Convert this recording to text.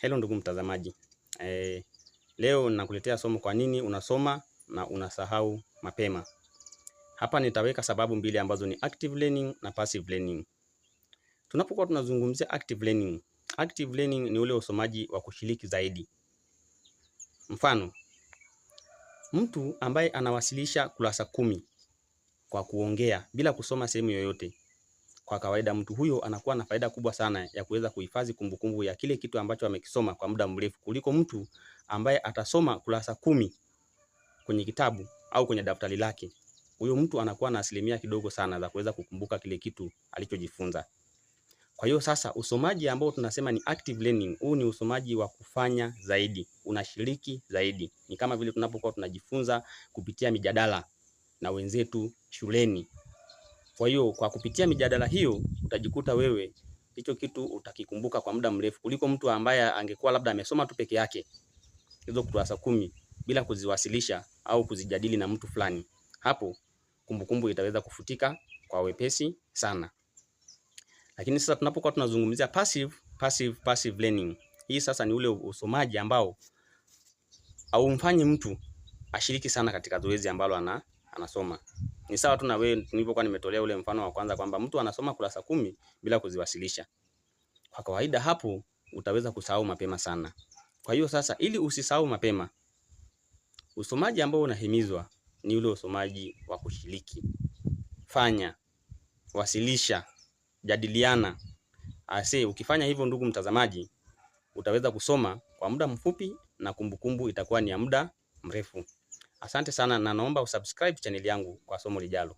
Hello ndugu mtazamaji. Leo nakuletea somo kwa nini unasoma na unasahau mapema. Hapa nitaweka sababu mbili ambazo ni active learning na passive learning. Tunapokuwa tunazungumzia active learning, active learning ni ule usomaji wa kushiriki zaidi. Mfano, mtu ambaye anawasilisha kurasa 10 kwa kuongea bila kusoma sehemu yoyote. Kwa kawaida mtu huyo anakuwa na faida kubwa sana ya kuweza kuhifadhi kumbukumbu ya kile kitu ambacho amekisoma kwa muda mrefu kuliko mtu ambaye atasoma kurasa 10 kwenye kitabu au kwenye daftari lake. Huyo mtu anakuwa na asilimia kidogo sana za kuweza kukumbuka kile kitu alichojifunza. Kwa hiyo sasa usomaji ambao tunasema ni active learning, huu ni usomaji wa kufanya zaidi, unashiriki zaidi. Ni kama vile tunapokuwa tunajifunza kupitia mijadala na wenzetu shuleni. Kwa hiyo kwa kupitia mijadala hiyo utajikuta wewe hicho kitu utakikumbuka kwa muda mrefu kuliko mtu ambaye angekuwa labda amesoma tu peke yake hizo kurasa 10 bila kuziwasilisha au kuzijadili na mtu fulani. Hapo kumbukumbu itaweza kufutika kwa wepesi sana. Lakini sasa tunapokuwa tunazungumzia passive learning, hii sasa ni ule usomaji ambao haumfanyi mtu ashiriki sana katika zoezi ambalo anasoma. Ni sawa tu na wewe nilipokuwa nimetolea ule mfano wa kwanza kwamba mtu anasoma kurasa 10 bila kuziwasilisha. Kwa kawaida hapo utaweza kusahau mapema sana. Kwa hiyo sasa ili usisahau mapema, usomaji ambao unahimizwa ni ule usomaji wa kushiriki. Fanya, wasilisha, jadiliana. Ukifanya hivyo ndugu mtazamaji, utaweza kusoma kwa muda mfupi na kumbukumbu itakuwa ni ya muda mrefu. Asante sana na naomba usubscribe channel yangu kwa somo lijalo.